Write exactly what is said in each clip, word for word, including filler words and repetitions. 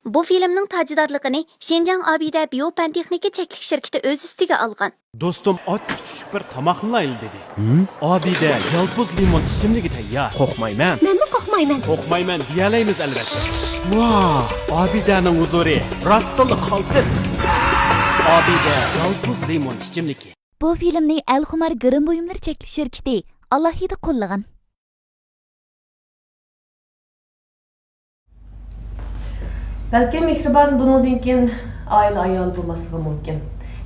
بۇ فىلىمنىڭ تاجدارلىقىنى شىنجاڭ ئابىدە بىيو پەن تېخنىكا چەكلىك شىركىتى ئۆز ئۈستىگە ئالغان. دوستۇم ئاچچىق چۈچۈك بىر تاماقنى ئايلى دېدى. ئابىدە يالپۇز لىمون ئىچىملىكى تەييار. قورقمايمەن. مەنمۇ قورقمايمەن. قورقمايمەن دېيەلەيمىز ئەلۋەتتە. ۋاھ، ئابىدەنىڭ ھۇزۇرى راستتىنلا قالتىس. ئابىدە يالپۇز لىمون ئىچىملىكى. بۇ فىلىمنى ئەلخۇمار گىرىم بۇيۇملىرى چەكلىك شىركىتى ئالاھىدە قوللىغان. بەلكىم مېھرىبان بۇنىڭدىن كېيىن ئائىلە ئايالى بولماسلىقى مۇمكىن.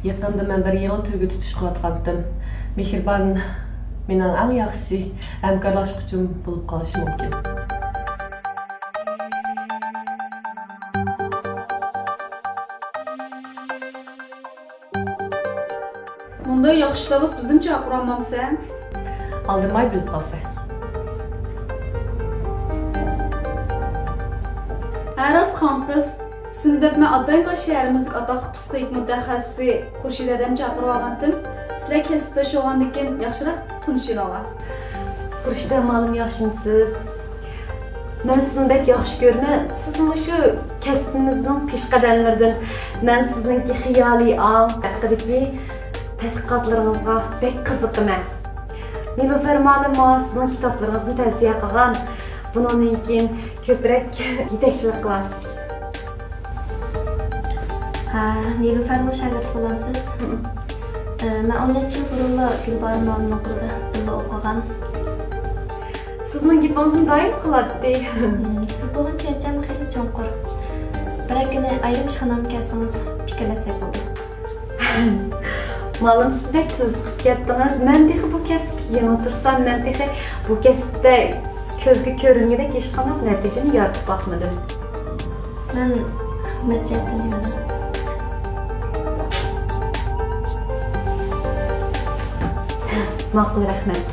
يېقىندا مەن بىر يېڭى تۈرگە تۇتۇش قىلىۋاتقانتىم. مېھرىبان مېنىڭ ئەڭ ياخشى ھەمكارلاشقۇچۇم بولۇپ قالىشى مۇمكىن. مۇنداق ياخشى ئىشلارغا بىزنى چاقىرالمامسەن؟ ئالدىرىماي بىلىپ قالسا. ھە، راست، خانقىز. سىزنى دەپ مەن ئاتايما شەھىرىمىزدىكى ئاتاقلىق پسىخىك مۇتەخەسسىسى خۇرشىد ھەدەمنى چاقىرىۋالغانتىم. سىلەر كەسىپداش بولغاندىكىن ياخشىراق تونۇشۇۋېلىڭلار. خۇرشىدە مالىم، ياخشىمۇسىز؟ مەن سىزنى بەك ياخشى كۆرىمەن. سىز مۇشۇ كەسپىمىزنىڭ پېشقەدەملىرىدىن. مەن سىزنىڭكى خىيالىي ئاڭ ھەققىدىكى تەتقىقاتلىرىڭىزغا بەك قىزىقىمەن. نىلۇفەر مالىم ماڭا سىزنىڭ كىتابلىرىڭىزنى تەۋسىيە قىلغان. بۇنىڭدىن كېيىن كۆپرەك يېتەكچىلىك قىلارسىز. ھە، نىلۇفەرنىڭ شاگىرتى بولامسىز؟ ئە، مەن ئون نەچچە يىل بۇرۇنلا گۈلبارىن مالىمنىڭ قولىدا بىللە ئوقۇغان. سىزنىڭ گېپىڭىزنى دائىم قىلاتتى. ھىم، سىز بولغان چۈشەنچەم خېلى چوڭقۇر. بىرەر كۈنى ئايرىم ئىشخانامغا كەلسىڭىز، پىكىرلەشسەك بولىدۇ. مالىم، سىز بەك تۈزۈت قىلىپ كەتتىڭىز. مەن تېخى بۇ كەسىپكە يېڭى تۇرسام، مەن تېخى بۇ كەسىپتە كۆزگە كۆرۈنگۈدەك ھېچقانداق نەتىجىنى يارىتىپ باقمىدىم. مەن خىزمەت جەھەتتىن دېمىدىم. ماقۇل، رەھمەت.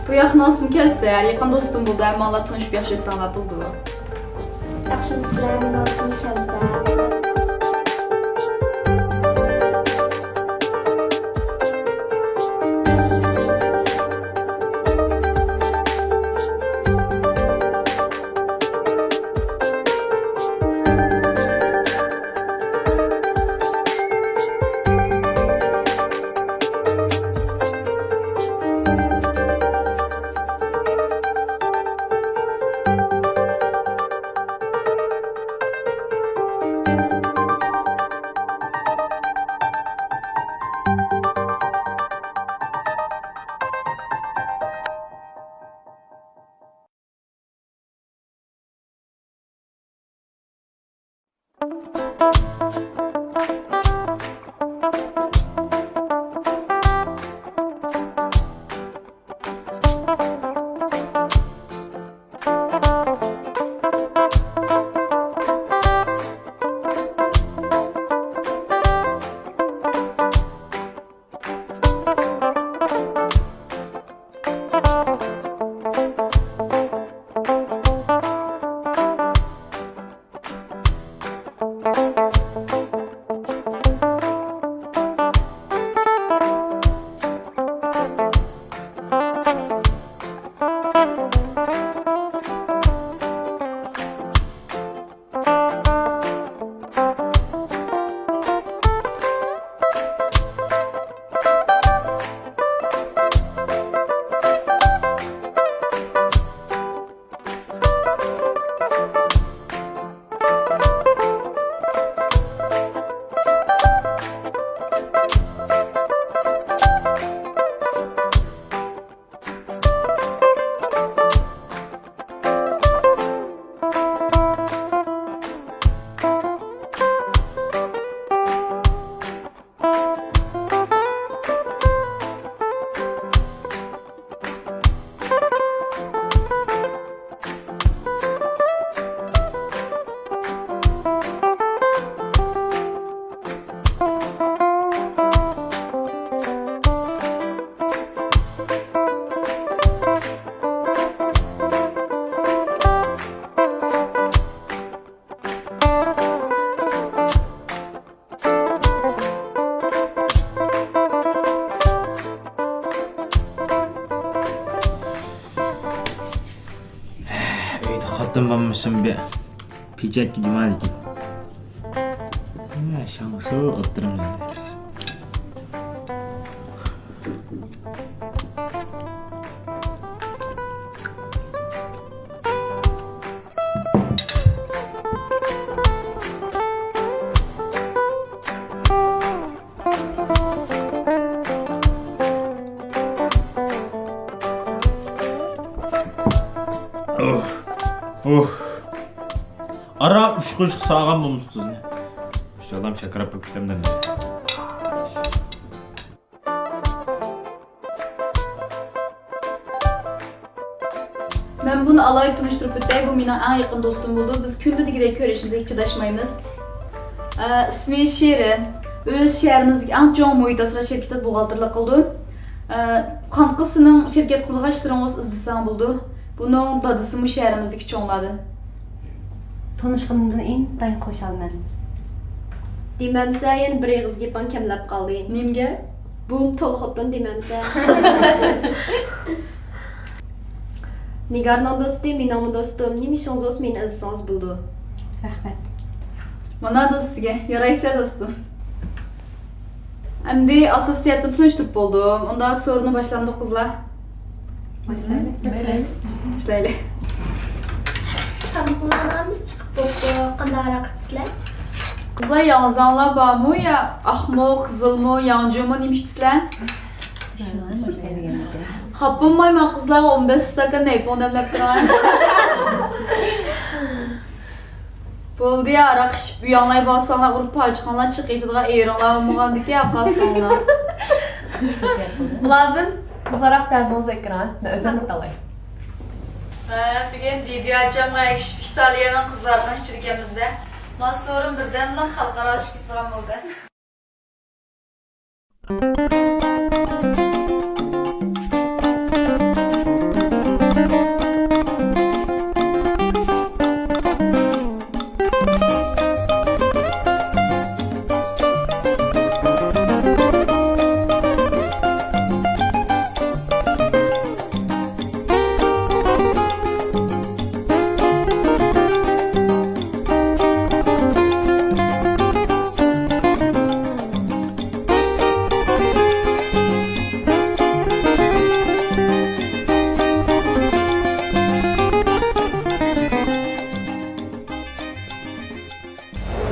بۇ ياقنىڭ ئاستىنى كەلسە، يېقىن دوستۇم بولىدۇ، ھەممىڭلار تونۇشۇپ ياخشى ئۆتسەڭلار بولىدۇ. ياخشىمۇسىلەر، مېنىڭ ئاستىمغا كەلسە. بولمىسۇن، بىر پېچەتكە دېمەيدىكەن. ھە، شاڭسۇ ئولتۇرۇڭ. ئوھ، ئوھ. ئاران ئۈچ قوشۇق سالغان بولمىسىڭىز. ماشائاللا، شاكىراپ بېرىپ كېتەمدىم. مەن بۇنى ئالاھىدە تونۇشتۇرۇپ ئۆتەي، بۇ مېنىڭ ئەڭ يېقىن دوستۇم بولىدۇ. بىز كۈندە دېگۈدەك كۆرۈشىمىزگە چىداشمايمىز. ئە، ئىسمى شېرىن. ئۆزى شەھىرىمىزدىكى ئەڭ چوڭ مۇھىت ئاسراش شىركىتىدە بۇغالتىرلىق قىلىدۇ. ئە، قانداق سېنىڭ شىركەت قۇرغاچلىرىڭ بولسا ئىزدىسەڭ بولىدۇ. بۇنىڭ دادىسىمۇ شەھىرىمىزدىكى چوڭلاردىن. تونۇشقىنىمدىن ئىنتايىن خۇشالمەن. دېمەمسە، يەنە بىر ئېغىز گېپىڭ كەملەپ قالدى. نېمە گەپ؟ بۇ تولا خوتۇن دېمەمسە. نىگارنىڭ دوستى مېنىڭمۇ دوستۇم. نېمە ئىشىڭىز بولسا مېنى ئىزدىسىڭىز بولىدۇ. رەھمەت. مانا دوست دېگەن. يارايسىلەر دوستۇم. ئەمدى ئاساسىي جەھەتتىن تونۇشتۇرۇپ بولدۇم. ئۇندا سورۇننى باشلامدۇق قىزلار؟ باشلايلى. باشلايلى. باشلايلى. تامىقىڭلارنىڭ ھەممىسى چىقىپ بوپتۇ. قانداق ھاراق ئىچىسىلەر؟ قىزلار، ياڭزاڭلار بارمۇ يا ئاقمۇ، قىزىلمۇ، ياڭجۇمۇ، نېمە ئىچىسىلەر؟ خاپا بولمايمەن قىزلار، ئون بەش ئىستاكان نەيپۇڭ دەملەپ تۇرۇڭ. بولدى يا، ھاراق ئىچىپ ئۆيۈڭلارغا بارساڭلار، ئۇرۇپ پاجىقىڭلار چىقىۋېتىدىغان ئېرىڭلار بولمىغاندىكىن، ئاقاسىڭلار. مۇلازىم، قىزلار ھەققىدە ئەرزىڭىزنى ئېيتىڭ، مەن ئۆزۈم ئېيتالاي. ھە، بۈگۈن دىدى ئاچامغا ئەگىشىپ ئىتالىيەنىڭ قىزلارنىڭ ئىچىدىكەنمىزدە. مانا سورۇن بىردەمدىلا خەلقئارالىشىپ كېتىدىغان بولدى.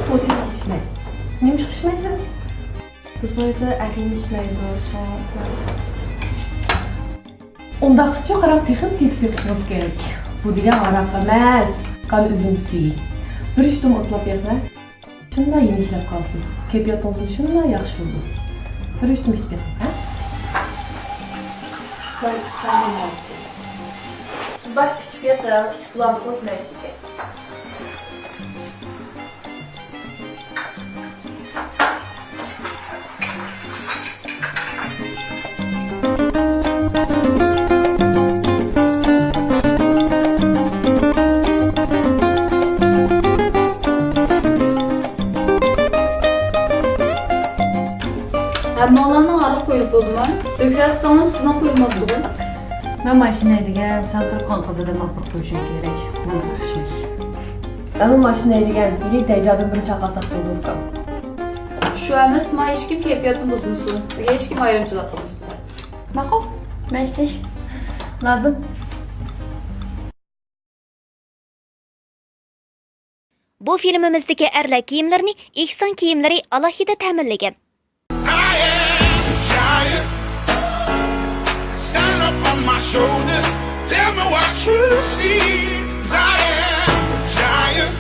پۇدىنە ئىچمەي. نېمىشقا ئىچمەيسىز؟ بىز ئۆيدە ئەرلىرىم ئىچمەيدۇ، شۇڭا. ئۇنداقتا قاراڭ، تېخىمۇ تېتىپ بېقىشىڭىز كېرەك. بۇ دېگەن ھاراق ئەمەس، قان ئۈزۈم سۈيى. بىر ئۈچ دۈم ئوتلاپ بېقىڭ. شۇنداق يېنىكلەپ قالىسىز. كەيپىياتىڭىزمۇ شۇنداق ياخشى بولىدۇ. بىر ئۈچ دۈم ئىچىپ بېقىڭ، ھە؟ سىز باشقا ئىچىپ بېقىڭ، ئىچىپ بولالمىسىڭىز مەن ئىچىپ بېرەي. ھەممىڭلارنىڭ ھاراق قۇيۇلۇپ بولدىمۇ؟ زۆھرە سىڭلىم، سىزنىڭ قۇيۇلماپتىغۇ؟ مەن ماشىنا ھەيدىگەن، سەن تۇرۇپ قاڭقىزىدىن ئاپىرىپ قويۇشۇڭ كېرەك. مانا ئىشمىش. مەنمۇ ماشىنا ھەيدىگەن، ئىلى دەجادىن بىرنى چاقالساق بولىدۇ ئۇكام. شۇ ئەمەس، ما ھېچكىم كەيپىياتنى بۇزمىسۇن، بىزگە ھېچكىم ئايرىمچىلىق قىلمىسۇن. ماقۇل، مەن ئىشتەي. لازىم. بۇ فىلىمىمىزدىكى ئەرلەر كىيىملىرىنى ئېھسان كىيىملىرى ئالاھىدە تەمىنلىگەن. I am a giant. Stand up on my shoulders. Tell me what you see. 'Cause I am a giant.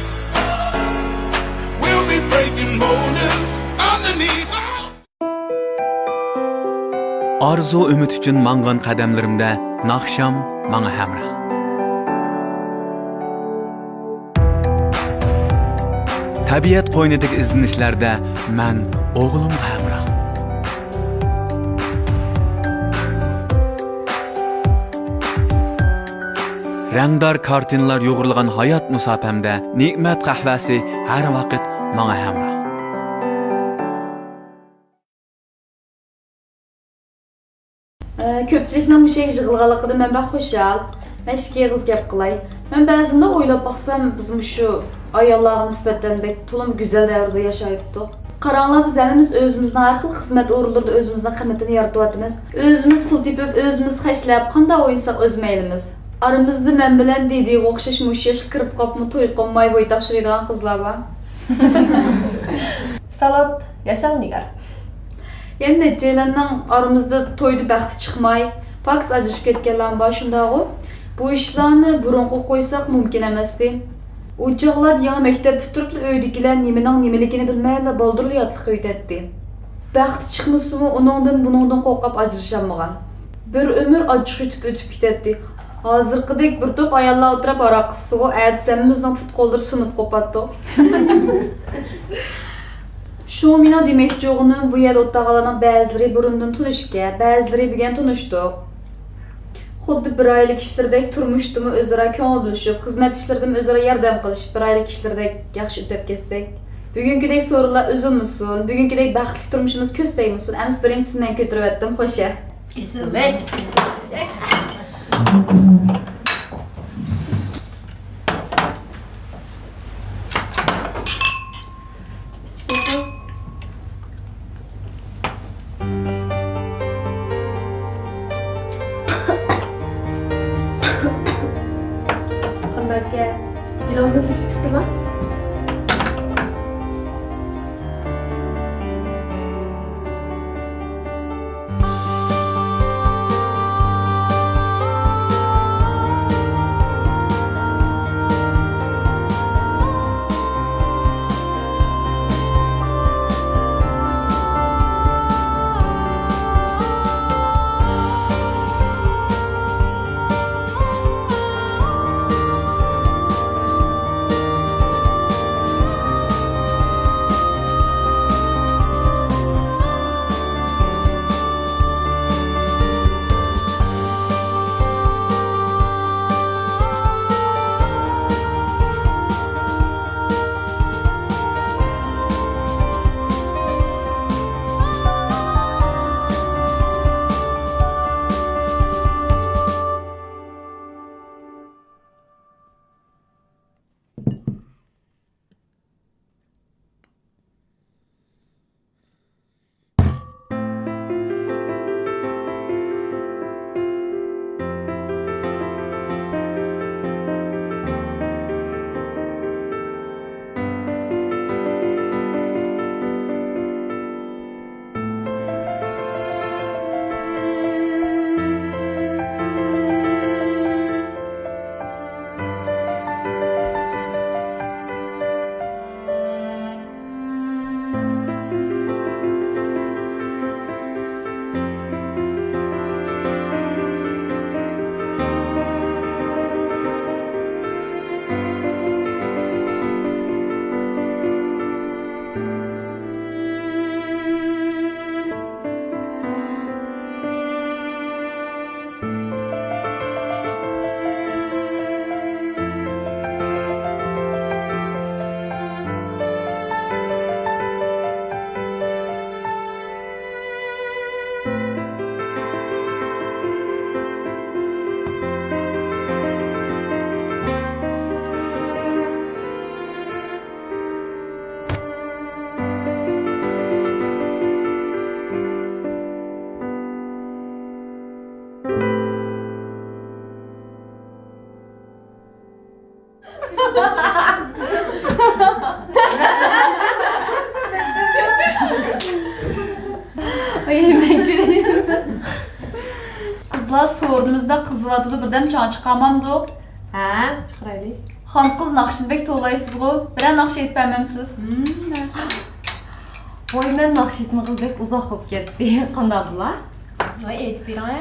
We'll be breaking borders underneath our ئارزۇ ئۈمىد ئۈچۈن ماڭغان قەدەملىرىمدە ناخشام ماڭا ھەمراھ. تەبىئەت قوينىدىكى ئىزدىنىشلەردە مەن ئوغلۇمغا ھەمراھ. رەڭدار كارتىنىلار يۇغۇرۇلغان ھايات مۇساپەمدە نېمەت قەھۋەسى ھەر ۋاقىت ماڭا ھەمراھ. ئە، كۆپچىلىكنىڭ مۇشۇ يەرگە يىغىلغانلىقىدىن مەن بەك خۇشال. مەن ئىككى ئېغىز گەپ قىلاي. مەن بەزىدە ئويلاپ باقسام، بىز مۇشۇ ئاياللارغا نىسبەتەن بەك تولىمۇ گۈزەل دەۋردە ياشايتتۇق. قاراڭلار، بىز ھەممىمىز ئۆزىمىزنىڭ ھەر خىل خىزمەت ئورۇنلىرىدا ئۆزىمىزنىڭ قىممىتىنى يارىتىۋاتىمىز. ئۆزىمىز پۇل تېپىپ، ئۆزىمىز خەجلەپ، قانداق ئوينىساق ئۆز مەيلىمىز. ئارىمىزدا مەن بىلەن دىدىگە ئوخشاش مۇشۇ ياشقا كىرىپ قاپمۇ توي قىلماي بوي تاپشۇرىدىغان قىزلار بار. سالوت، ياشاڭ نىگار. يەنە نەچچەيلەننىڭ ئارىمىزدا تويدا بەختى چىقماي، پاكىز ئاجرىشىپ كەتكەنلەرمۇ بار، شۇنداقغۇ؟ بۇ ئىشلارنى بۇرۇنقىغا قويساق مۇمكىن ئەمەستى. ئۇ چاغلاردا يېڭى مەكتەپ پۈتتۈرۈپلا ئۆيدىكىلەر نېمىنىڭ نېمىلىكىنى بىلمەيلا بالدۇرلا ياتلىق ئۆتەتتى. بەختى چىقمىسىمۇ ئۇنىڭدىن بۇنىڭدىن قورقۇپ ئاجرىشالمىغان. بىر ئۆمۈر ئاچچىق يۇتۇپ ئۆتۈپ كېتەتتى. ھازىرقىدەك بىر توپ ئاياللار ئولتۇرۇپ ھاراق ئىچسىغۇ، ئەتىسى ھەممىمىزنىڭ پۇت قوللىرى سۇنۇپ قوپاتتۇق. شۇڭا مېنىڭ دېمەكچى بولغىنىم، بۇ يەردە ئولتۇرغانلارنىڭ بەزىلىرى بۇرۇندىن تونۇش ئىكەن، بەزىلىرى بۈگۈن تونۇشتۇق. خۇددى بىر ئائىلە كىشىلىرىدەك تۇرمۇشتىمۇ ئۆزئارا كۆڭۈل بۆلۈشۈپ، خىزمەت ئىشلىرىدىمۇ ئۆزئارا ياردەم قىلىشىپ، بىر ئائىلە كىشىلىرىدەك ياخشى ئۆتۈپ كەتسەك. بۈگۈنكىدەك سورۇنلار ئۈزۈلمىسۇن، بۈگۈنكىدەك بەختلىك تۇرمۇشىمىز كۆز تەگمىسۇن. ئەمىسە بىرىنچىسىنى مەن كۆتۈرۈۋەتتىم، خوشە. ئېسىل. قانداق ئەكە؟ يېلىڭىزنى تېشىپ چىقتىما؟ قىزلار، سورۇنىمىز بەك قىزىۋاتىدۇ، بىردەم چاڭ چىقارمامدۇق؟ ھە، چىقىرايلى. خانقىز، ناخشىنى بەك توۋلايسىزغۇ، بىرەر ناخشا ئېيتىپ بەرمەمسىز؟ ھىم، ناخشا. ۋاي، مەن ناخشا ئېيتمىغىلى بەك ئۇزاق بولۇپ كەتتى. قانداق بۇلار؟ ۋاي، ئېيتىپ بېرىڭە.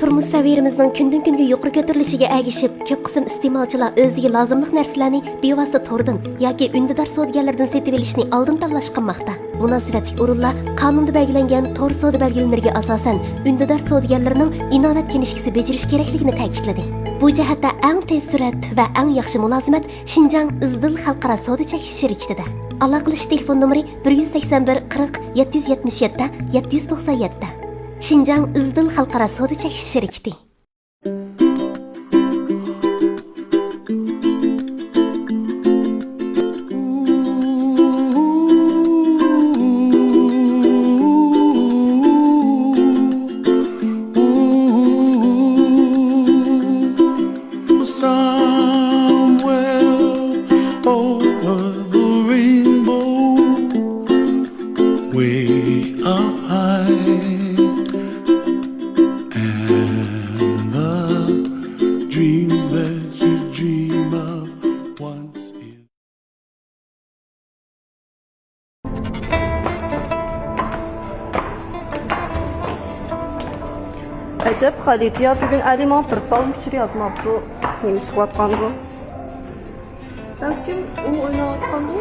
تۇرمۇش سەۋىيەمىزنىڭ كۈندىن-كۈنگە يۇقىرى كۆتۈرۈلۈشىگە ئەگىشىپ، كۆپ قىسىم ئىستېمالچىلار ئۆزىگە لازىملىق نەرسىلەرنى بىۋاسىتە توردىن ياكى ئۈندىدار سودىگەرلىرىدىن سېتىۋېلىشنى ئالدىن تاللاش قىلماقتا. مۇناسىۋەتلىك ئورۇنلار قانۇندا بەلگىلەنگەن تور سودا بەلگىلىمىلىرىگە ئاساسەن، ئۈندىدار سودىگەرلىرىنىڭ ئىناۋەت كىنىشكىسى بېجىرىش كېرەكلىكىنى تەكىتلىدى. بۇ جەھەتتە ئەڭ تېز سۈرئەت ۋە ئەڭ ياخشى مۇلازىمەت شىنجاڭ ئىزدىل خەلقئارا سودا چەكلىك شىركىتىدە. ئالاقىلىشىش تېلېفون نومۇرى: بىر يۈز سەكسەن بىر، قىرىق، يەتتە يۈز يەتمىش يەتتە، يەتتە يۈز توقسان يەتتە. شىنجاڭ ئىزدىل خەلقئارا سودا چەكلىك شىركىتى. Somewhere over the rainbow, way up high, and the dreams that you dream of once in ئەجەب، خالىدىيە بۈگۈن ئەلى ماڭا بىر تال ئۇچۇر يازماپتۇ. نېمە ئىش قىلىۋاتقاندۇ؟ بەلكىم ئۇ ئويناۋاتقاندۇ؟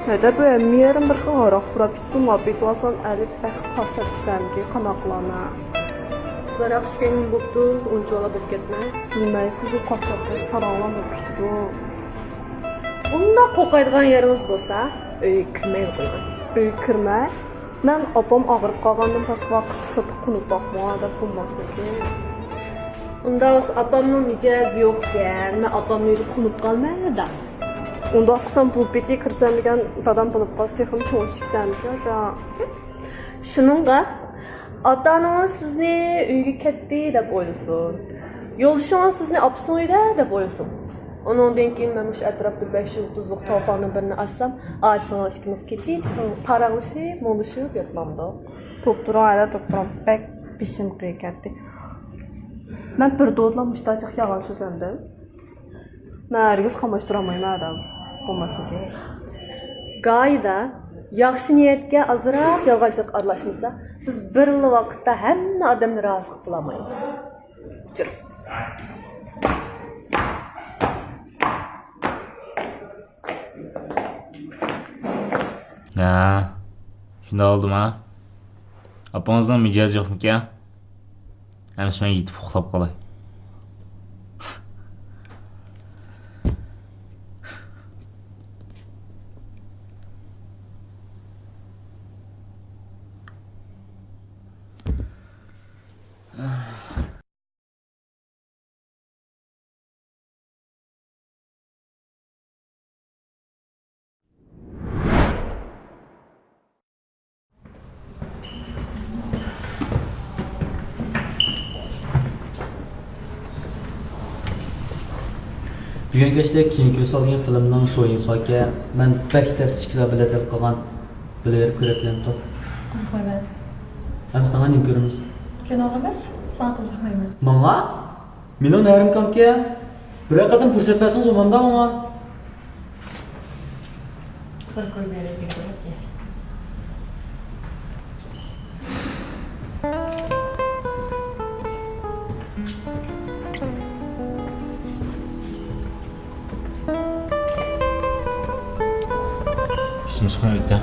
ھەدە، بۇ ھەممە يېرىم بىر خىل ھاراق پۇراپ كېتىپتۇ. ماپىتىۋالسام ئەلى بەك قاقشاپ كېتەمدىكىن، قانداق قىلارمەن؟ ساراق ئىچكەنگىمۇ بوپتۇ، ئۇنچىۋالا بوپ كەتمەس. نېمە، سىز ئۇ قاقشاپ كەتسە ساراڭلام بوپ كېتىدۇ. ئۇنداق قوقايدىغان يېرىڭىز بولسا، ئۆيگە كىرمەيلا قويغاي. ئۆيگە كىرمەي؟ مەن ئاپام ئاغرىپ قالغاندىن باشقا ۋاقىتتا سىرتتا قونۇپ باقما دەپ بولماسمىكىن؟ ئۇنداق بولسا ئاپامنىڭ مىجەزى يوقكەن، مەن ئاپامنىڭ ئۆيىدە قونۇپ قالمايلا. ئۇنداق قىلسام بۇ پېتى كىرسەم دېگەن دادام بىلىپ قالسا تېخىمۇ چوڭ ئىش چىقتىكەن ئاچا. شۇنىڭغا ئاتا-ئانىڭىز سىزنى ئۆيگە كەتتى دەپ ئويلىسۇن. يولدىشىڭىز سىزنى ئاپىسىنىڭ ئۆيىدە دەپ ئويلىسۇن. ئۇنىڭدىن كېيىن مەن مۇشۇ ئەتراپتا بەش يۇلتۇزلۇق تاۋفاڭنىڭ بىرىنى ئاچسام، ئاچىڭىز ئىككىمىز كېچىچە پاراڭلىشىپ، مۇڭدىشىپ ياتمامدۇق؟ توپتۇرۇڭ ھەدە، توپتۇرۇڭ. بەك بېشىم قېيىپ كەتتى. مەن بىر دودىلا مۇشتاچىق يالغان سۆزلەمدىم. مەن ھەرگىز قاماشتۇرالمايمەن ئادەم. بولماسمىكىن؟ گاھىدا ياخشى نىيەتكە ئازراق يالغانچىلىق ئارىلاشمىسا، بىز بىرلا ۋاقىتتا ھەممە ئادەمنى رازى قىلىپ بولالمايمىز. جۈر. ھە، شۇنداق بولدىما؟ ئاپىڭىزنىڭ مىجەزى يوقمىكەن؟ ئەمىسە مەن يېتىپ ئۇخلاپ قالاي. بۈگۈن كەچتە كېيىنكى ۋىسال دېگەن فىلىمنىڭ شويىڭىسى باركەن. مەن بەك تەستە ئىككىلەر بېلەت ئېلىپ قالغان. بىلىۋېرىپ كۆرەكلىمىتۇق؟ قىزىقمايمەن. ئەمىسە ساڭا نېمە كۆرىمىز؟ كىنوغا ئەمەس، ساڭا قىزىقمايمەن. ماڭا؟ مېنىڭ نەرىم كامكەن. بىرەر قېتىم پۇرسەت بەرسىڭىز ئوماندا ماڭا. بىر كوي بېرىپ يۈگۈرۈپ كەل. ئىشتىن چىقماي ئۆتتى.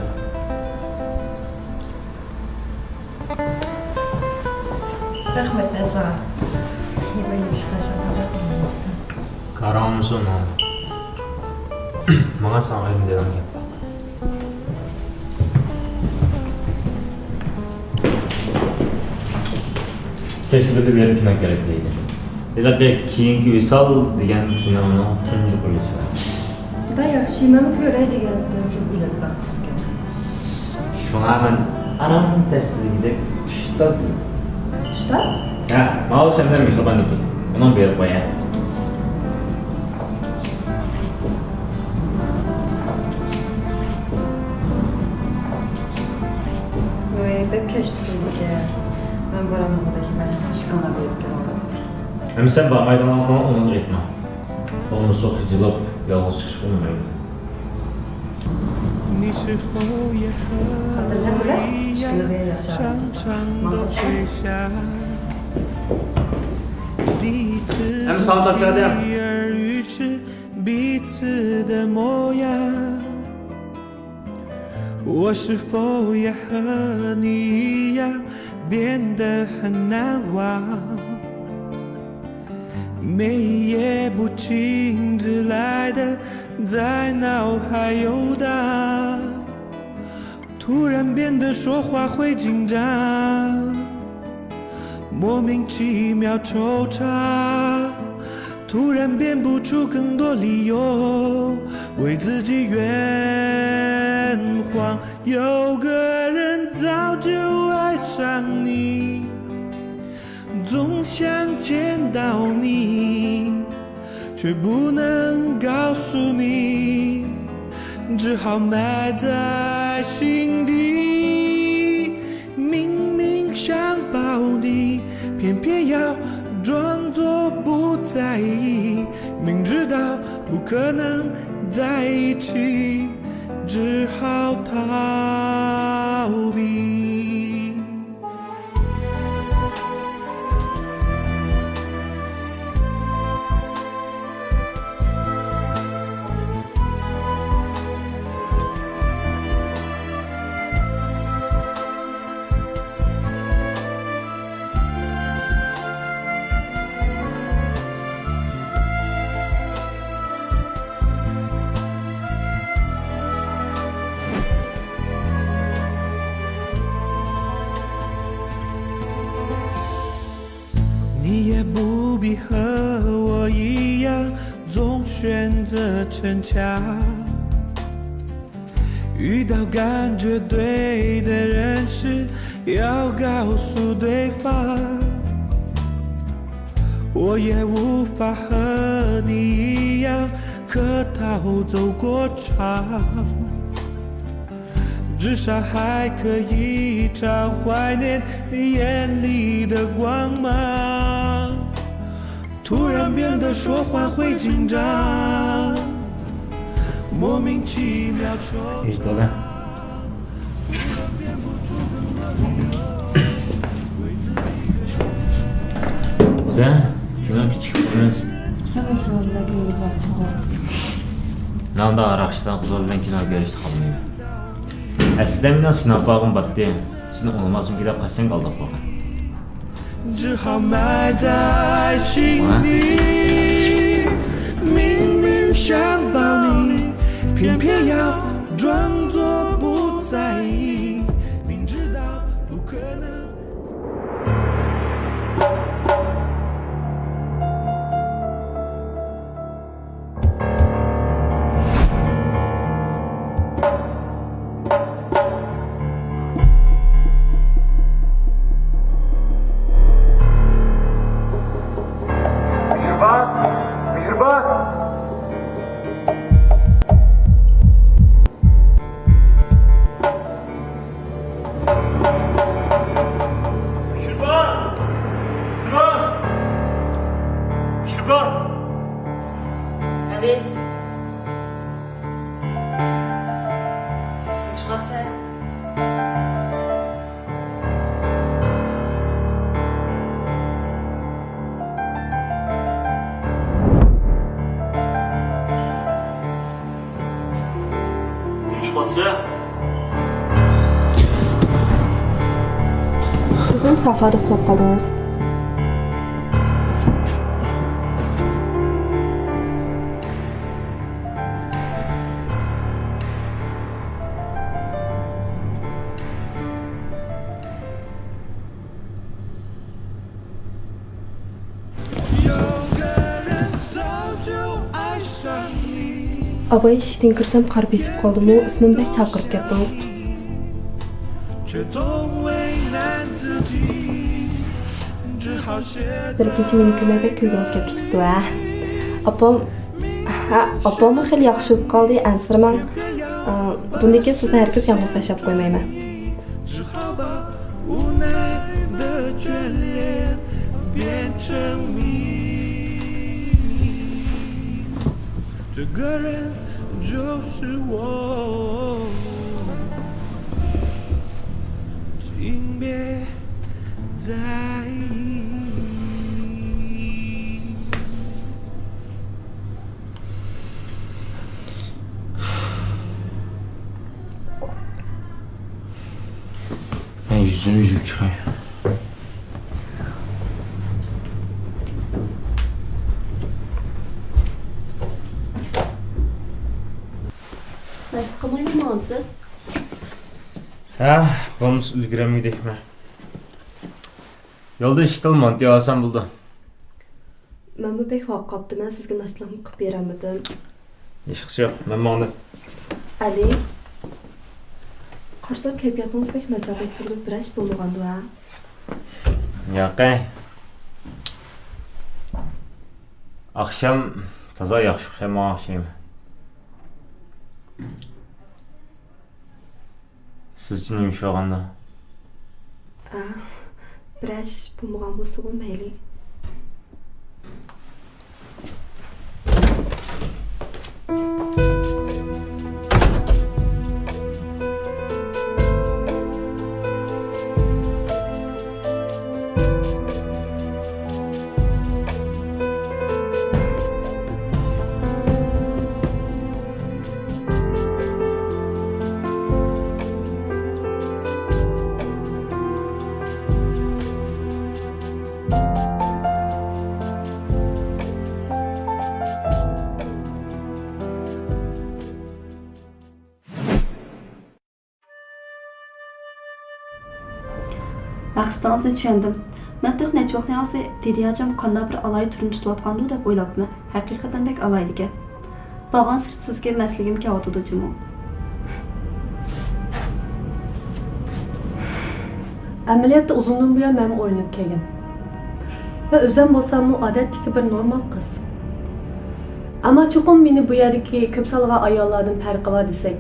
رەھمەت، ئەزا. كارىڭ بولمىسۇن. ماڭا ساڭا ئايرىم دېگەن گەپ. كەچتە بىللە بېرىپ كىنو كېرەك دەيدۇ. ھېلىقى كېيىنكى ۋىسال دېگەن كىنونىڭ تۇنجى قويۇلۇشى. خۇداي ياخشى، مەنمۇ كۆرەي دېگەنتىم، شۇ بېلەتلەر قىسقىكەن. شۇڭا مەن ئاران تەستە دېگۈدەك ئۈچ تال. ئۈچ تال؟ ھە، ماۋۇ سەندە مېھرىباننىڭكى. ئۇنىڭ بېرىپ قويە. ۋاي، بەك كەچتە كەلدىكەن. مەن بارالمىغۇدەك، مەن ئىشىكىڭلار بېرىپ كەلدىم. ئەمما سەن بارمايدىغانلىقىڭنى ئۇنىڭغا ئېيتما. بولمىسا خىجىللىق، يالغۇز چىقىشقا ئۇنىمايدۇ. خاتىرجەم بولە، ئىككىمىزگە ياخشى ئادەم تاپساق. ماڭا ئوخشاش. 第一次 Em sağda 去 Serdar. 相遇是彼此的模样。 我是否也和你一样变得很难忘？每一夜不请自来的在脑海游荡，突然变得说话会紧张，莫名其妙惆怅，突然编不出更多理由，为自己圆谎。 有个人早就爱上你，总想见到你，却不能告诉你，只好埋在心底。明明想抱你，偏偏要装作不在意，明知道不可能在一起， 只好逃避。 你也不必和我一样，总选择逞强。 遇到感觉对的人时，要告诉对方。我也无法和你一样，客套走过场，至少还可以常怀念你眼里的光芒。 突然变得说话会紧张，莫名其妙惆怅。 Sen kino kechikib qolmaysan. Sen kinoda ko'rib boribsan. Nanda araqchidan qizlar bilan kino ko'rishni xohlamayman. Aslida men sinab olg'im bordi. Seni unutmasmikin deb qasddan aldab qo'ygan. 只好埋在心底。明明想抱你，偏偏要装作不在意，明知道不可能。 Mehribon! Mehribon! Mehribon! Mehribon! Mehribon! Hadi. Chiqatsana. Kim chiqyapti? Siz nima sahroda uxlab qoldingiz? ئاباي، ئىشىكتىن كىرسەم قار بېسىپ قالدىمۇ، ئىسمىمنى بەك چاقىرىپ كەتتىڭىز. بىر كېچە مېنى كۆرمەي بەك كۈلگۈڭىز كېلىپ كېتىپتۇ ھە. ئاپام، ھە، ئاپاممۇ خېلى ياخشى بولۇپ قالدى، ئەنسىرىمەڭ. ئا، بۇندىن كېيىن سىزنى ھەرگىز يالغۇز تاشلاپ قويمايمەن. 只好把无奈的眷恋变成秘密。这个人就是我，请别再 ئۆزۈم يۈگۈرۈپ چىقاي. ناشتا قىلمايلا ماڭامسىز؟ ھە، بولمىسا ئۈلگۈرەلمىدىم مەن. يولدا ئىشىك تولۇپ مانتى ئالسام بولىدۇ. مەنمۇ بەك ھاق قاپتىمەن، سىزگە ناشتىلىقنى قىلىپ بېرەلمىدىم. ھېچقىسى يوق، مەن ماڭدىم. ئەلى، قارىسام كەيپىياتىڭىز بەك ناچاردەك تۇرىدۇ، بىرەر ئىش بولمىغاندۇ ھە؟ ياقەي. ئاخشام تازا ياخشى ئۇخلىمىغان ئوخشايمەن. سىزچە نېمە ئىش بولغاندا؟ ئا، بىرەر ئىش بولمىغان بولسىغۇ مەيلى. مەقسىتىڭىزنى چۈشەندىم. مەن تېخى نەچچە ۋاقىتنىڭ ئاغزى دىدى ھاجام قانداق بىر ئالاھىدە تۈرنى تۇتۇۋاتقاندۇ دەپ ئويلاپتىمەن. ھەقىقەتەن بەك ئالاھىدىكەن. بارغانسېرى سىزگە مەسلىگۈم كېلىۋاتىدۇ جۇمۇ. ئەمەلىيەتتە ئۇزۇندىن بۇيان مەنمۇ ئويلىنىپ كەلگەن. مەن ئۆزۈم بولساممۇ ئادەتتىكى بىر نورمال قىز. ئەمما چوقۇم مېنى بۇ يەردىكى كۆپ سانلىغان ئاياللاردىن پەرقى بار دېسەك،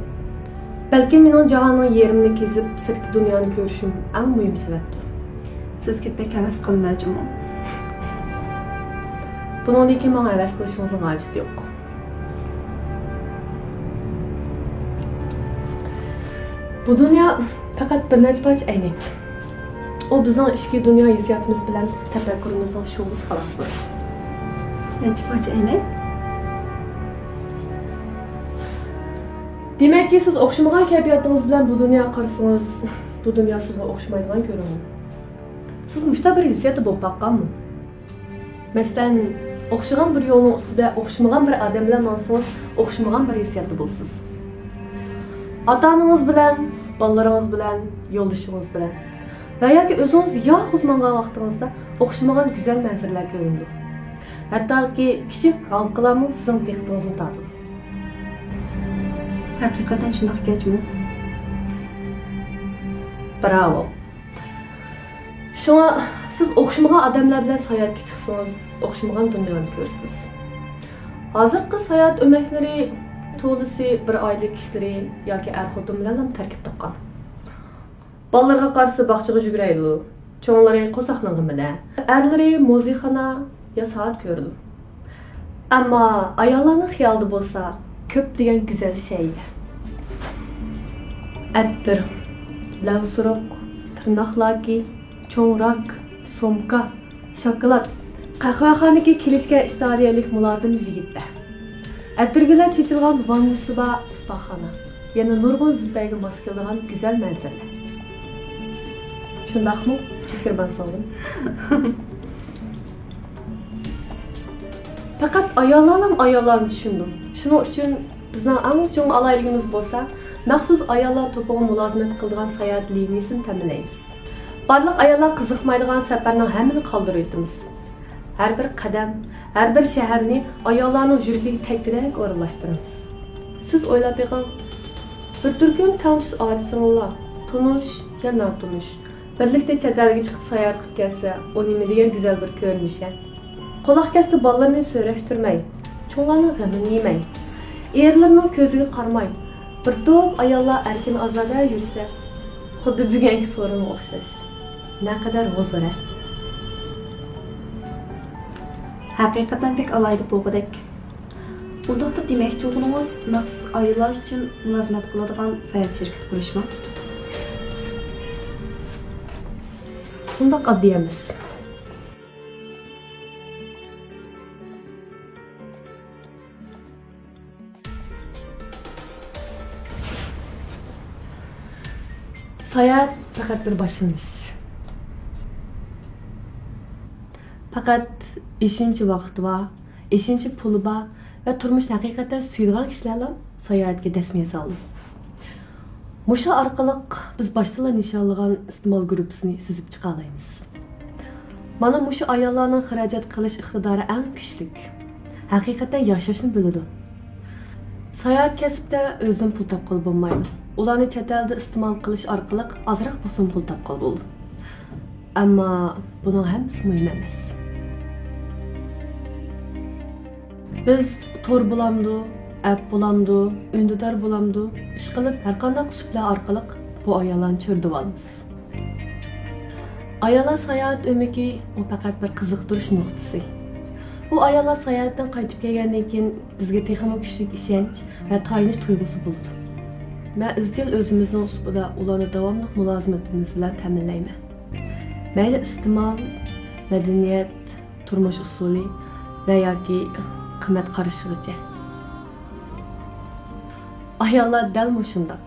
بەلكىم مېنىڭ جاھاننىڭ يېرىمىنى كېزىپ، سىرتقى دۇنيانى كۆرۈشۈم ئەڭ مۇھىم سەۋەبتۇر. سىزگە بەك ھەۋەس قىلىمەن جۇمۇ. بۇنىڭدىن كېيىن ماڭا ھەۋەس قىلىشىڭىزنىڭ ھاجىتى يوق. بۇ دۇنيا پەقەت بىر نەچچە پارچە ئەينەك. ئۇ بىزنىڭ ئىچكى دۇنيا ھېسسىياتىمىز بىلەن تەپەككۇرىمىزنىڭ شولىسى خالاسلا. نەچچە پارچە ئەينەك؟ دېمەككى، سىز ئوخشىمىغان كەيپىياتىڭىز بىلەن بۇ دۇنياغا قارىسىڭىز، بۇ دۇنيا سىزگە ئوخشىمايدىغان كۆرۈنىدۇ. سىز مۇشۇنداق بىر ھېسسىياتتا بولۇپ باققانمۇ؟ مەسىلەن، ئوخشىغان بىر يولنىڭ ئۈستىدە ئوخشىمىغان بىر ئادەم بىلەن ماڭسىڭىز، ئوخشىمىغان بىر ھېسسىياتتا بولىسىز. ئاتا-ئانىڭىز بىلەن، بالىلىرىڭىز بىلەن، يولدىشىڭىز بىلەن ۋە ياكى ئۆزىڭىز يالغۇز ماڭغان ۋاقتىڭىزدا ئوخشىمىغان گۈزەل مەنزىرىلەر كۆرۈنىدۇ. ھەتتاكى كىچىك ھالقىلارمۇ سىزنىڭ دىققىتىڭىزنى تارتىدۇ. ھەقىقەتەن شۇنداق ئىكەن جۇمۇ. براۋو. شۇڭا سىز ئوخشىمىغان ئادەملەر بىلەن ساياھەتكە چىقسىڭىز، ئوخشىمىغان دۇنيانى كۆرىسىز. ھازىرقى ساياھەت ئۆمەكلىرى تولىسى بىر ئائىلە كىشىلىرى ياكى ئەر-خوتۇن بىلەنلا تەركىب تاپقان. بالىلىرىغا قارىسا باغچىغا يۈگۈرەيدۇ، چوڭلىرى قورساقنىڭ غېمىدە، ئەرلىرى مۇزىيخانا يا سائەت كۆرىدۇ. ئەمما ئاياللارنىڭ خىيالىدا بولسا كۆپلىگەن گۈزەل شەيئىلەر. ئەتىر، لەۋسۇرۇق، تىرناق لاكى، چوڭ راك، سومكا، شاكىلات، قەھۋەخانىدىكى كېلىشكەن ئىتالىيەلىك مۇلازىم يىگىتلەر، ئەتىرگۈللەر چېچىلغان ۋاننىسى بار ئىسپاخانا، يەنە نۇرغۇن زىبەگە ماس كېلىدىغان گۈزەل مەنزىرىلەر. شۇنداقمۇ، مېھرىبان سىڭلىم؟ پەقەت ئاياللارنىمۇ ئاياللارنى چۈشىنىدۇ. شۇنىڭ ئۈچۈن بىزنىڭ ئەڭ چوڭ ئالاھىدىلىكىمىز بولسا، مەخسۇس ئاياللار توپىغا مۇلازىمەت قىلىدىغان ساياھەت لىنىيىسىنى تەمىنلەيمىز. بارلىق ئاياللار قىزىقمايدىغان سەپەرنىڭ ھەممىنى قالدۇرۇۋېتىمىز. ھەر بىر قەدەم، ھەر بىر شەھەرنى ئاياللارنىڭ يۈرىكىگە تەگكۈدەك ئورۇنلاشتۇرىمىز. سىز ئويلاپ بېقىڭ، بىر تۈركۈم تەڭتۇش ئاچا-سىڭىللار، تونۇش يا ناتونۇش، بىرلىكتە چەت ئەلگە چىقىپ ساياھەت قىلىپ كەلسە، ئۇ نېمە دېگەن گۈزەل بىر كۆرۈنۈش ھە؟ قۇلاق كەستى بالىلىرىنى سۆرەشتۈرمەي، چوڭلارنىڭ غېمىنى يېمەي، ئېرلىرىنىڭ كۆزىگە قارىماي، بىر توپ ئاياللار ئەركىن ئازادە يۈرسە، خۇددى بۈگۈنكى سورۇنغا ئوخشاش. نەقەدەر ھۇزۇر ھە؟ ھەقىقەتەن بەك ئالاھىدە بولغۇدەك. ئۇنداقتا دېمەكچى بولغىنىڭىز مەخسۇس ئاياللار ئۈچۈن مۇلازىمەت قىلىدىغان ساياھەت شىركىتى قۇرۇشمۇ؟ ئۇنداق ئاددىي ئەمەس. ساياھەت بىر باشلىنىش. پەقەت ئېشىنچە ۋاقتى بار، ئېشىنچە پۇلى بار ۋە تۇرمۇشنى ھەقىقەتەن سۆيىدىغان كىشىلەرلا ساياھەتكە دەسمىيە سالىدۇ. مۇشۇ ئارقىلىق بىز باشتىلا نىشانلىغان ئىستېمال گۇرۇپپىسىنى سۈزۈپ چىقالايمىز. مانا مۇشۇ ئاياللارنىڭ خىراجەت قىلىش ئىقتىدارى ئەڭ كۈچلۈك. ھەقىقەتەن ياشاشنى بىلىدۇ. ساياھەت كەسپىدە ئۆزىدىن پۇل تاپقىلى بولمايدۇ. ئۇلارنى چەت ئەلدە ئىستېمال قىلىش ئارقىلىق ئازراق بولسىمۇ پۇل تاپقىلى بولىدۇ. ئەمما بۇنىڭ ھەممىسى مۇھىم ئەمەس. بىز تور بولامدۇ، ئەپ بولامدۇ، ئۈندىدار بولامدۇ، ئىشقىلىپ ھەرقانداق ئۇسۇللار ئارقىلىق بۇ ئاياللارنى چۆرىدىۋالىمىز. ئاياللار ساياھەت ئۆمىكى، ئۇ پەقەت بىر قىزىقتۇرۇش نۇقتىسى. بۇ ئاياللار ساياھەتتىن قايتىپ كەلگەندىن كېيىن بىزگە تېخىمۇ كۈچلۈك ئىشەنچ ۋە تايىنىش تۇيغۇسى بولىدۇ. مەن ئىزچىل ئۆزىمىزنىڭ ئۇسلۇبىدا ئۇلارنى داۋاملىق مۇلازىمىتىمىز بىلەن تەمىنلەيمەن. مەيلى ئىستېمال، مەدەنىيەت، تۇرمۇش ئۇسۇلى ۋە ياكى قىممەت قارىشىغىچە. ئاياللار دەل مۇشۇنداق.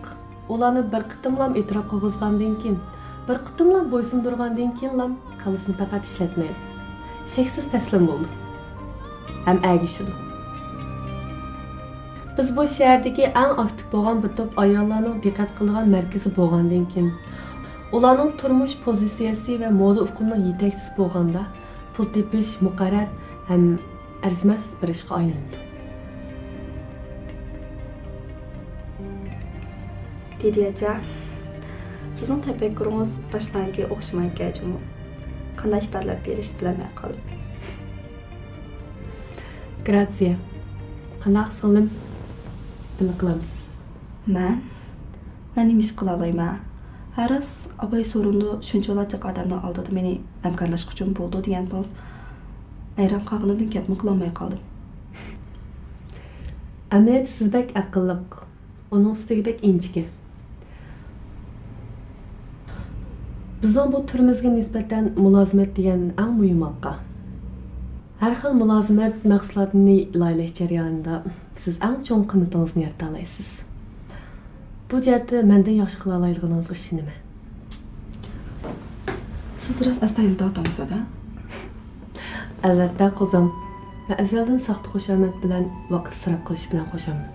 ئۇلارنى بىر قېتىملام ئېتىراپ قىلغۇزغاندىن كېيىن، بىر قېتىملام بويسۇندۇرغاندىن كېيىنلام كاللىسىنى پەقەت ئىشلەتمەيدۇ. شەكسىز تەسلىم بولىدۇ ھەم ئەگىشىدۇ. بىز بۇ شەھەردىكى ئەڭ ئاكتىپ بولغان بىر توپ ئاياللارنىڭ دىققەت قىلىدىغان مەركىزى بولغاندىن كېيىن، ئۇلارنىڭ تۇرمۇش پوزىتسىيەسى ۋە مودا ئۇقۇمىنىڭ يېتەكچىسى بولغاندا، پۇل تېپىش مۇقەررەر ھەم ئەرزىمەس بىر ئىشقا ئايلىنىدۇ. دىدىيەجان، سىزنىڭ تەپەككۇرىڭىز باشقىلارنىڭكىگە ئوخشىمايدىكەن جۇمۇ. قانداق ئىپادىلەپ بېرىشنى بىلەلمەي قالدىم. گراتسىيە، قانداق سىڭلىم؟ بىللە قىلامسىز؟ مەن؟ مەن نېمە ئىش قىلالايمەن؟ ھە راست، ئاباي سورۇندا شۇنچىۋالا جىق ئادەمنىڭ ئالدىدا مېنى ھەمكارلاشقۇچىمۇ بولىدۇ دېگەنتىڭىز. ھەيران قالغىنىمدىن گەپمۇ قىلالماي قالدىم. ئەمەلىيەتتە سىز بەك ئەقىللىق، ئۇنىڭ ئۈستىگە بەك ئىنچىكە. بىزنىڭ بۇ تۈرىمىزگە نىسبەتەن مۇلازىمەت دېگەن ئەڭ مۇھىم ھالقا. ھەر خىل مۇلازىمەت مەھسۇلاتىنى لايىھەلەش جەريانىدا سىز ئەڭ چوڭ قىممىتىڭىزنى يارىتالايسىز. بۇ جەھەتتە مەندىن ياخشى قىلالايدىغىنىڭىزغا ئىشىنىمەن. سىز راست ئەستايىدىل ئاتامسىز-دە؟ ئەلۋەتتە، قوزام. مەن ئەزەلدىن ساختا خۇشامەت بىلەن ۋاقىت ئىسراپ قىلىش بىلەن خۇشامەت.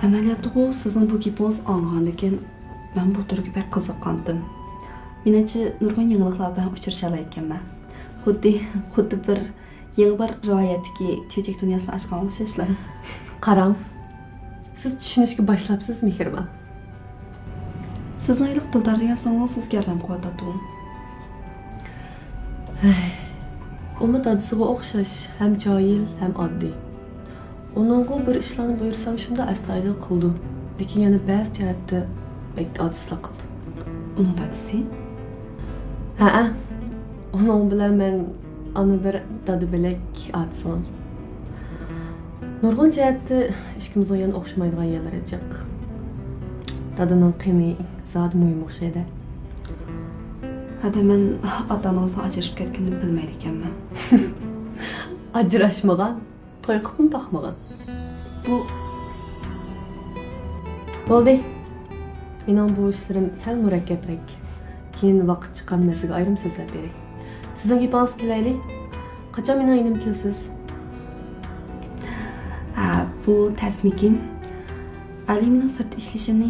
ئەمەلىيەتتىغۇ سىزنىڭ بۇ گېپىڭىزنى ئاڭلىغاندىن كېيىن، مەن بۇ تۈرگە بەك قىزىققانتىم. مېنىڭچە، نۇرغۇن يېڭىلىقلار بىلەن ئۇچرىشالايدىكەنمەن. خۇددى، خۇددى بىر يېڭى بىر رىۋايەتتىكى چۆچەك دۇنياسىنى ئاچقانغا ئوخشاشلا. قاراڭ، سىز چۈشىنىشكە باشلاپسىز، مېھرىبان. سىزنىڭ ھېلىقى دىلدار دېگەن سىڭلىڭىز سىزگە ياردەم قىلىۋاتاتتىغۇ. ھەي، ئۇمۇ دادىسىغا ئوخشاش، ھەم جاھىل، ھەم ئاددىي. ئۇنىڭغا بىر ئىشلارنى بۇيرۇسام شۇنداق ئەستايىدىل قىلىدۇ، لېكىن يەنە بەزى جەھەتتە بەك ئاجىزلىق قىلىدۇ. ئۇنىڭ دادىسى؟ ھەئە، ئۇنىڭ بىلەن مەن ئانا بىر، دادا بۆلەك، ئاتا سىڭىل. نۇرغۇن جەھەتتە ئىككىمىزنىڭ يەنە ئوخشىمايدىغان يەرلىرى جىق. دادىنىڭ قېنى زادى مۇھىم ئوخشايدۇ. ھەدە مەن ئاتا-ئانىڭىزنىڭ ئاجرىشىپ كەتكىنىنى بىلمەيدىكەنمەن. ئاجراشمىغان. توي قىپمۇ باقمىغان. بۇ. بولدى. مېنىڭ بۇ ئىشلىرىم سەل مۇرەككەپرەك. كېيىن ۋاقىت چىققان مەسىلىگە ئايرىم سۆزلەپ بېرەي. سىزنىڭ گېپىڭىزگە كېلەيلى. قاچان مېنىڭ يېنىمغا كېلىسىز؟ ھە، بۇ تەسمىكىن. ئەلى مېنىڭ سىرتتا ئىشلىشىمنى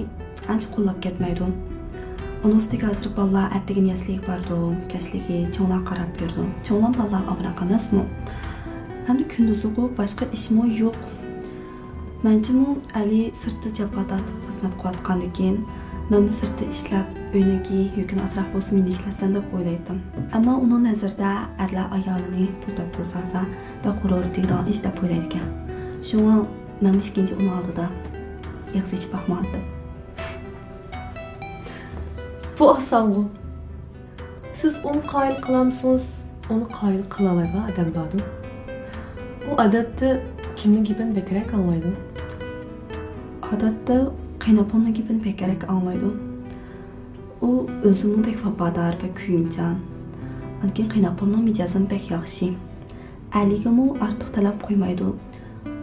ئانچە قوللاپ كەتمەيدۇ. ئۇنىڭ ئۈستىگە ھازىر بالىلار ئەتىگىنى يەسلىگە بارىدۇ، كەچلىكى چوڭلارغا قاراپ بېرىدۇ. چوڭلار بالىلارغا ئامراق ئەمەسمۇ؟ ئەمدى كۈندۈزىغۇ باشقا ئىشمۇ يوق. مەنچىمۇ ئەلى سىرتتا جاپا تارتىپ خىزمەت قىلىۋاتقاندىكىن، مەنمۇ سىرتتا ئىشلەپ، ئۆينىڭكى يۈكىنى ئازراق بولسىمۇ يېنىكلەتسەم دەپ ئويلايتتىم. ئەمما ئۇنىڭ نەزىرىدە ئەرلەر ئايالىنى پۇل تاپقىلى سالسا، بەك غۇرۇرى تېگىدىغان ئىش دەپ ئويلايدىكەن. شۇڭا مەنمۇ ئىككىنچى ئۇنىڭ ئالدىدا ئېغىز ئېچىپ باقمىغانتىم. بۇ ئاسانغۇ. سىز ئۇنى قايىل قىلالمىسىڭىز، ئۇنى قايىل قىلالايدىغان ئادەم باردۇ. ئۇ ئادەتتە كىمنىڭ گېپىنى بەكرەك ئاڭلايدۇ؟ ئادەتتە قېيىنئاپامنىڭ گېپىنى بەكرەك ئاڭلايدۇ. ئۇ ئۆزىمۇ بەك ۋاپادار، بەك كۆيۈمچان. ئاندىن كېيىن قېيىنئاپامنىڭ مىجەزىمۇ بەك ياخشى. ئەلىگىمۇ ئارتۇق تەلەپ قويمايدۇ.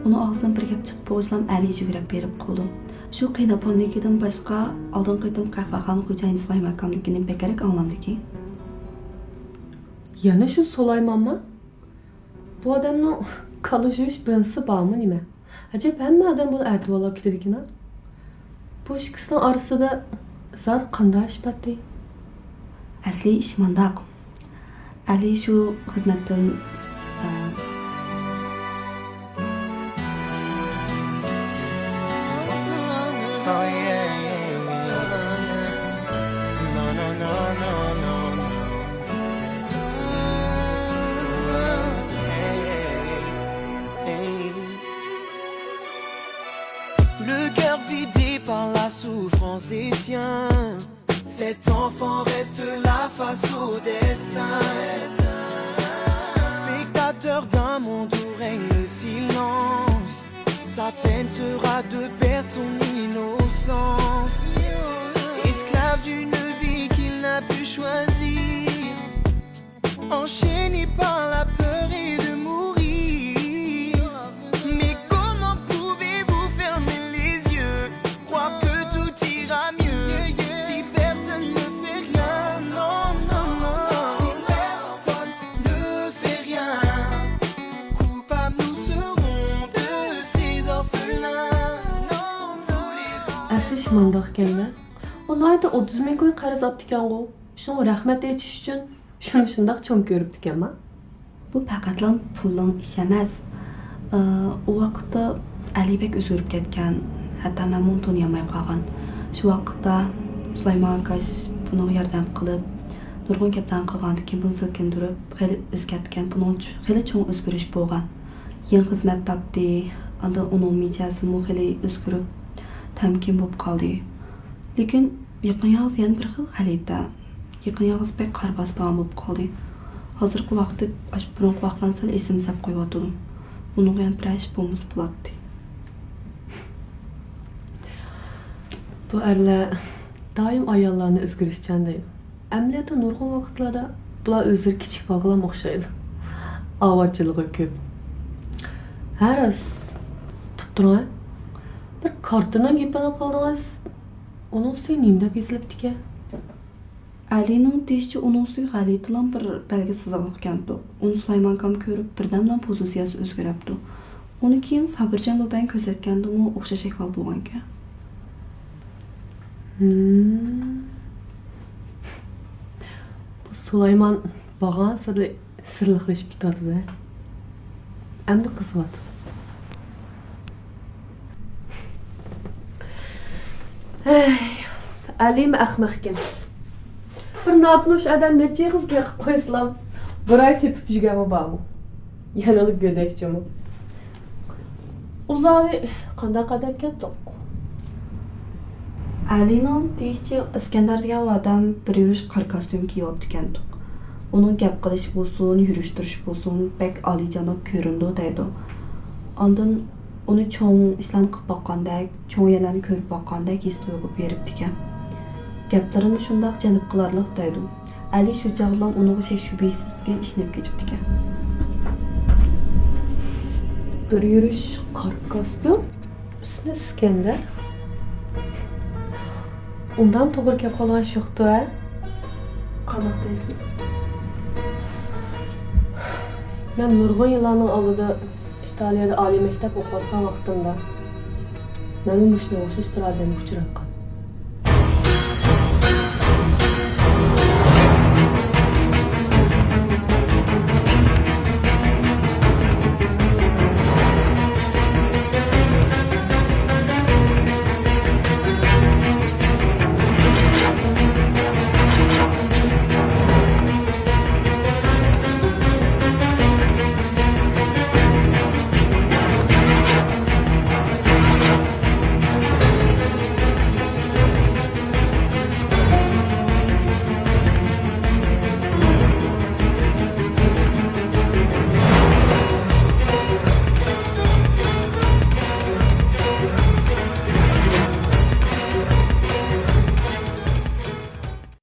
ئۇنىڭ ئاغزىدىن بىر گەپ چىقىپ بولغۇچىلا ئەلى يۈگۈرۈپ بېرىپ قالىدۇ. شۇ قېيىنئاپامنىڭكىدىن باشقا ئالدىنقى قېتىم قەھۋەخانا خوجايىنى سۇلايمان ئاكامنىڭكىنى بەكرەك ئاڭلامدىكىن. يەنە شۇ سۇلايمانمۇ؟ بۇ ئادەمنىڭ كالا جۇيۇش بىنسى بارمۇ نېمە؟ ئەجەب ھەممە ئادەم بۇنى ئەتىۋارلاپ كېتىدىكىن-ھە. بۇ ئىككىسىنىڭ ئارىسىدا زادى قانداق ئىش بارتى؟ ئەسلى ئىش مانداق. ئەلى شۇ خىزمەتتىن، ئە، Le cœur vidé par la souffrance des siens. Cet enfant reste là face au destin. Spectateur d'un monde où règne le silence. Sa peine sera de perdre son innocence. Esclave d'une vie qu'il n'a pu choisir. Enchaîné par la peur et de mourir. Mais comment pouvez-vous fermer les yeux, croire que tout ira mieux si personne ne fait rien? Non, non, non, non. Si personne ne fait rien, coupables nous serons de ces orphelins. ئەسلى ئىش مانداقكەن-دە. ئۇ ناھايىتى ئوتتۇز مىڭ كوي قەرز ئاپتىكەنغۇ. شۇڭا رەھمەت ئېيتىش ئۈچۈن شۇنى شۇنداق چوڭ كۆرۈپتىكەنما؟ بۇ پەقەتلا پۇلنىڭ ئىشى ئەمەس. ئى، ئۇ ۋاقىتتا ئەلى بەك ئۆزگىرىپ كەتكەن، ھەتتا مەنمۇ ئۇنى تونۇيالماي قالغان. شۇ ۋاقىتتا سۇلايمان ئاكاش بۇنىڭغا ياردەم قىلىپ، نۇرغۇن گەپلەرنى قىلغاندىكىن بۇنى سىلكىندۈرۈپ خېلى ئۆزگەرتكەن. بۇنىڭ چۈ-، خېلى چوڭ ئۆزگىرىش بولغان. يېڭى خىزمەت تاپتى، ئاندىن ئۇنىڭ مىجەزىمۇ خېلى ئۆزگىرىپ، تەمكىن بولۇپ قالدى. لېكىن يېقىن ياغىسى يەنە بىر خىل غەلىتە. يېقىن ياغىسى بەك قارا باستىغان بولۇپ قالدى. ھازىرقى ۋاقىتتا ئاشۇ بۇرۇنقى ۋاقىتلارنى سەل ئېسىمگە سەپ قويۇۋاتىدۇ. ئۇنىڭغا يەنە بىرەر ئىش بولمىسا بولاتتى. بۇ ئەرلەر دائىم ئاياللارنى ئۆزگىرىشچان دەيدۇ. ئەمەلىيەتتە نۇرغۇن ۋاقىتلاردا بۇلار ئۆزلىرى كىچىك بالىغىلا ئوخشايدۇ. ئاۋارىچىلىقى كۆپ. ھە راست. تۇرۇپ تۇرۇڭ ھە. بىر كارتىنىڭ گېپىنى قىلدىڭىز. ئۇنىڭ ئۈستىگە نېمە دەپ يېزىلىپتىكەن؟ ئەلىنىڭ دېيىشىچە، ئۇنىڭ ئۈستىگە غەلىتىلا بىر بەلگە سىزىقلىق ئىكەنتۇق. ئۇنى سۇلايمان ئاكام كۆرۈپ، بىردەملا پوزىتسىيەسى ئۆزگىرەپتۇ. ئۇنى كېيىن سابىرجان لۇبەن كۆرسەتكەندىمۇ ئوخشاش ئەھۋال بولغانىكەن. ھىم. بۇ سۇلايمان بارغانسېرى سىرلىقلىشىپ كېتىۋاتىدۇ. ئەمدى قىزىۋاتىدۇ. ھەي، ئەلىمۇ ئەخمەقكەن. بىر ناتونۇش ئادەم نەچچە ئېغىز گەپ قىلىپ قويسىلام، بىر ئاي چېپىپ يۈرگەنمۇ بارمۇ؟ يەنىلا گۆدەك جۇمۇ. ئۇزاۋى قانداق ئادەمكەن توق؟ ئەلىنىڭ دېيىشىچە، ئىسكەندەر دېگەن ئۇ ئادەم بىر يۈرۈش قارا كاستيۇم كىيىۋاپتىكەن توق. ئۇنىڭ گەپ قىلىشى بولسۇن، يۈرۈش تۇرۇشى بولسۇن، بەك ئالىيجاناب كۆرۈنىدۇ دەيدۇ. ئاندىن ئۇنى چوڭ ئىشلارنى قىلىپ باققاندەك، چوڭ يەرلەرنى كۆرۈپ باققاندەك ھېس تۇيغۇ بېرىپتىكەن. گەپلىرىمۇ شۇنداق جەلپ قىلارلىق دەيدۇ. ئەلى شۇ چاغدىلا ئۇنىڭغا شەك-شۈبھىسىزكەن ئىشىنىپ كېتىپتىكەن. بىر يۈرۈش قارا كاستيۇم، ئىسمى ئىسكەندەر. ئۇنداق توغرا كەپ قالغان شوختۇ ھە؟ قانداق دەيسىز؟ مەن نۇرغۇن يىللارنىڭ ئالدىدا ئىتالىيەدە ئالىي مەكتەپ ئوقۇۋاتقان ۋاقتىمدا مەنمۇ مۇشۇنىڭغا ئوخشاش بىر ئادەمگە ئۇچراتقان.